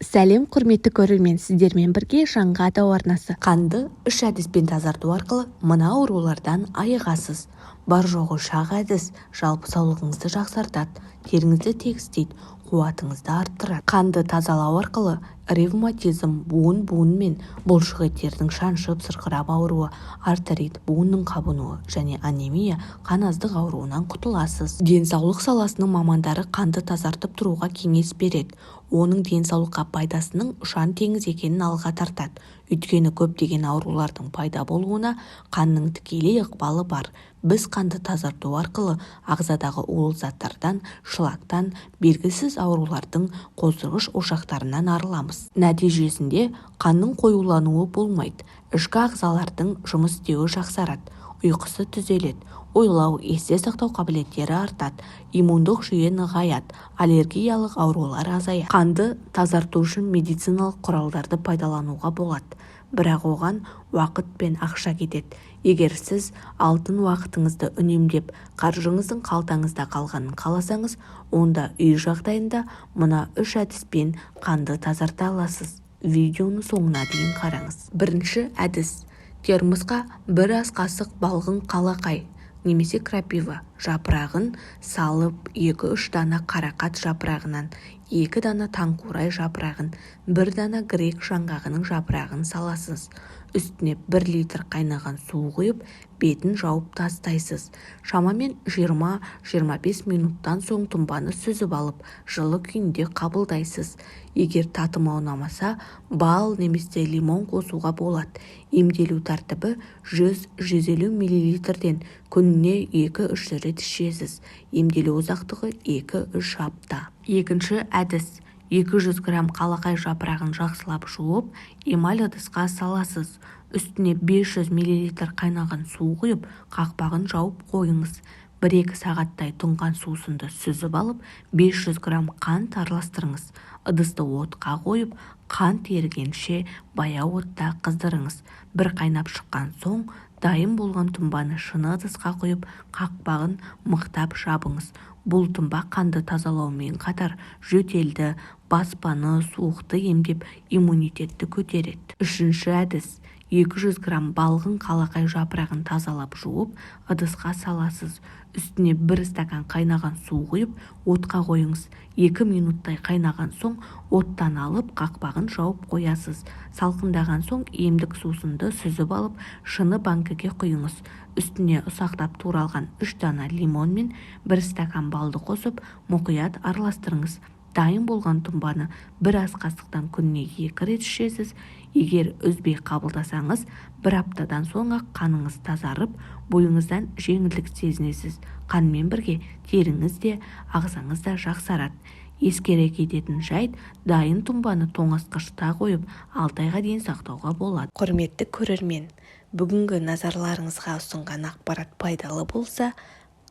Сәлем, құрметті көрермен! Сіздермен бірге Жанға дау арнасы. Қанды үш әдіспен тазарту арқылы мына аурулардан айығасыз. Бар-жоғы үш-ақ әдіс жалпы саулығыңызды жақсартады, теріңізді тегістейді, қуатыңызды арттырады. Қанды тазалау арқылы ревматизм, буын-буын мен бұлшық еттердің шаншып, сырқырап ауруы, артрит, буынның қабынуы және анемия, қан аздық ауруынан құтыласыз. Денсаулық саласының мамандары қанды тазартып тұруға кеңес береді. Оның денсаулыққа пайдасының ұшан-теңіз екенін алға тартады. Өйткені көптеген аурулардың пайда болуына қанның тікелей ықпалы бар. Біз қанды тазарту арқылы ағзадағы улы заттардан, шлактан, белгісіз аурулардың қоздырғыш ошақтарынан арыламыз. Нәтижесінде қанның қоюлануы болмайды, ішкі ағзалардың жұмыс істеуі жақсарады, ұйқысы түзеледі, ойлау, есте сақтау қабілеттері артады, иммундық жүйе нығаяды, аллергиялық аурулар азаяды. Қанды тазарту үшін медициналық құралдарды пайдалануға болады, бірақ оған уақыт пен ақша кетеді. Егер сіз алтын уақытыңызды үнемдеп, қаржыңыздың қалтаңызда қалғанын қаласаңыз, онда үй жағдайында мына үш әдіспен қанды тазарта аласыз. Видеоны соңына дейін қараңыз. Бірінші әдіс: термосқа бір ас қасық балғын қалақай немесе крапива жапырағын салып, 2-3 дана қарақат жапырағынан, 2 дана таңқурай жапырағын, 1 дана грек жаңғағының жапырағын саласыз. Үстіне 1 литр қайнаған су құйып, бетін жауып тастайсыз. Шамамен 20-25 минуттан соң тұнбаны сүзіп алып, жылы күйінде қабылдайсыз. Егер татымы ұнамаса, бал немесе лимон қосуға болады. Емделу тәртібі: 100-150 миллилитрден күніне 2-3 рет ішесіз. Емделу ұзақтығы 2-3 апта. Екінші әдіс: 200 грамм қалақай жапырағын жақсылап жуып, эмаль ыдысқа саласыз. Үстіне 500 миллилитр қайнаған су құйып, қақпағын жауып қойыңыз. 1-2 сағаттай тұнған сусынды сүзіп алып, 500 грамм қант араластырыңыз. Ыдысты отқа қойып, қант ерігенше баяу отта қыздырыңыз. Бір қайнап шыққан соң, дайын болған тұнбаны шыны ыдысқа құйып, қақпағын мықтап жабыңыз. Бұл тұнба қанды тазалаумен қатар жөтелді, баспаны, суықты емдеп, иммунитетті көтереді. Үшінші әдіс: 200 грамм балғын қалақай жапырағын тазалап жуып, ыдысқа саласыз. Үстіне 1 стакан қайнаған су құйып, отқа қойыңыз. 2 минуттай қайнаған соң оттан алып, қақпағын жауып қоясыз. Салқындаған соң емдік сусынды сүзіп алып, шыны банкіге құйыңыз. Үстіне ұсақтап туралған 3 дана лимон мен 1 стакан балды қосып, мұқият араластырыңыз. Дайын болған тұнбаны бір ас қасықтан күніне 2 рет ішесіз. Егер үзбей қабылдасаңыз, бір аптадан соң-ақ қаныңыз тазарып, бойыңыздан жеңілдік сезінесіз. Қанмен бірге теріңіз де, ағзаңыз да жақсарады. Ескере кететін жайт: дайын тұнбаны тоңазытқышта қойып, 6 айға дейін сақтауға болады. Құрметті көрермен, бүгінгі назарларыңызға ұсынған ақпарат пайдалы болса,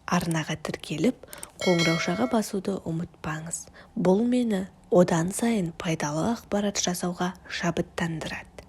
арнаға тіркеліп, қоңыраушаға басуды ұмытпаңыз. Бұл мені одан сайын пайдалы ақпарат жасауға шабыттандырады.